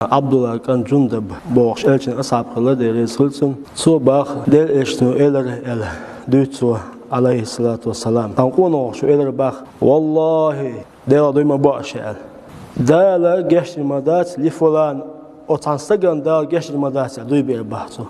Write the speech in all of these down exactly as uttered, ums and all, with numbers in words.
Ӏабдуллахь кӀант Джундуб бохуш элчан асхьаб хилла, Дела реза хуьлда цунна. Цо баха, Делан элчано элира аьлла, дуьйцу цо, Ӏалайхиссалату вассалам. Тхан къонахчо элира баха: «Валлахьи, Дела дуй ма бу аша», — аьлла. «Дала гечдина ма дац ли фулан, оцу цхьана стагана Дала гечдина ма дац», — аьлла, дуй бира баха цо.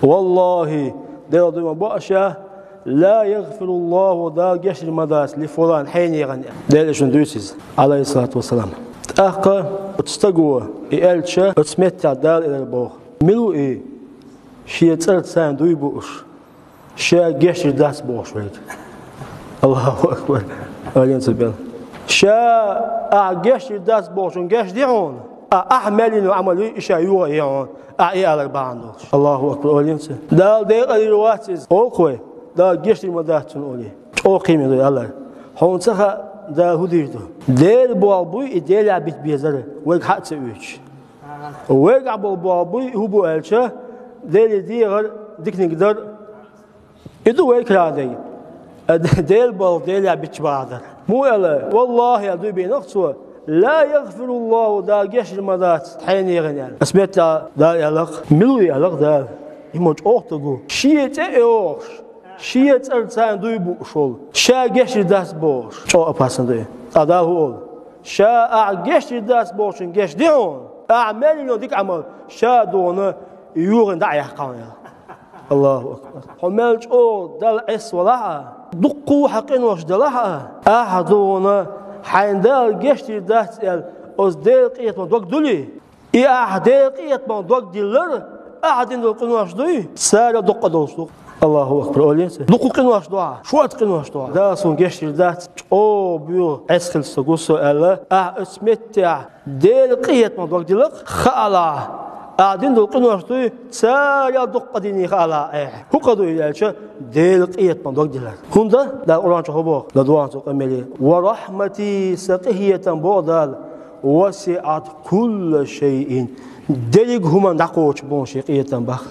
«Валлахьи, Дела дуй ма бу аша, ла ягъфируллахьу, Дала гечдина ма дац ли фулан, хьенегӀан», — аьлла. Делан элчано дуьйцу иза, Ӏалайхиссалату вассалам. ТӀаккха оцу стага и аьлча, оцу меттехь Дала элира боху: «Мила ву и, шен цӀарца дуй бууш, ша гечдина дац бохуш верг?» Аллаху акбар. Олийна цо бен. Ша ахь гечдина дац бохучун гечди хьуна. А, ахь мел йина Ӏамал юй, и ша йогӀу а йи хьуна. Ахь и алар бахьана долуш. Аллаху акбар. Олийна цо. Дала декъалийр вац иза. Олу вай, Дала гечдина ма дац цунна олий. ЧӀогӀа кхин а ду алар. Хьуна ца хаьа, Дала хӀун дийр ду? Делан болх буй и Делехь бита безар, вайга хьа а ца оьцуш. Вайгахь болу болх буй, хӀун бу аьлча, Деле дехар, диканиг дар. И ду вай кара дерг. Делан болх Делехь бита бахьа дар. Муха аьлла, валлахьи аьлла дуй бина цо, ла ягъфируллахьу, Дала гечдина ма дац хьенегӀан аьлла. Ас меттехь Дала аьлла-кх, мила ву и аьлла-кх Дала. И ма чӀогӀа стаг ву. Шен цӀе а йохуш, шен цӀарца дуй бууш волу. Ша гечдина дац бохуш. ЧӀогӀа опасно ду и. Ткъа Дала хӀун олу? Ша ахь гечдина дац бохучун гечди хьуна. Ахь мел йина дика Ӏамал ша а дохуна, йогӀина дӀа а яьккхина хьуна аьлла. Аллаху акбар. Хьо мел чӀогӀа Далла Ӏеса валахь а, дуккха а хьан къинош делахь а, ахь а дохуна, хьайна Дала гечдина дац аьлла, оцу Делан къиношна дог дуьлий? И ахь Делан къиношна дог диллар, ахь дина долу къинош дуй, царал дуккха долуш ду. Аллаху акбар, олийна цо. Дуккха къинош ду ахь, шорта къинош ду ахь. Дала суна гечдина дац, чӀогӀа боьха Ӏеса хилла стаг ву со аьлла, ахь оцу меттехь Делан къиношна дог дилла-кх, хаалахь, ахь дина долу къинош дуй, царал дуккха дина хаалахь ахь. ХӀун кхин ду и аьлча, Делан къиношна дог диллар. ХӀунда Дала Къуръан чохь боху, ладогӀа цо къамеле: «Ва рахьмати», сан къинхетам боху Дала, «васиӀат кулла шайин», дерриг хӀуманна дӀакхочуш бу шен къинхетам боху.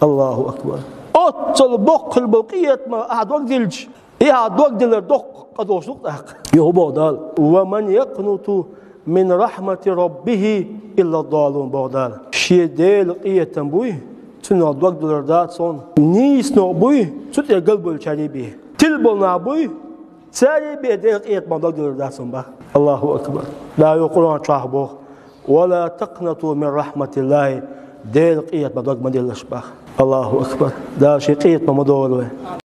Аллаху акбар. Оццул боккха хир болу къинхетамах ахь дог диллича, и ахь дог диллар доккха къа долуш ду-кх тӀаккха. Юха боху Дала: «Ва ман якънуту мин рахьмати раббихи илла далун», боху Дала. Шен Делан къинхетам буй, цунах дог диллар дац хьуна. Нийсонех буй, цу тӀе галбевллачарий бен. Тилабелла нах буй, царий бен Делан къинхетамах дог диллар дац хьуна боху. Аллаху акбар. Дала юха Къуръан чохь боху: «Ва ла такънату мин рахьматиллахи», Делан къинхетамах дог ма диллалаш боху. Аллаху акбар. Дала шен къинхетамах ма догӀийла вай.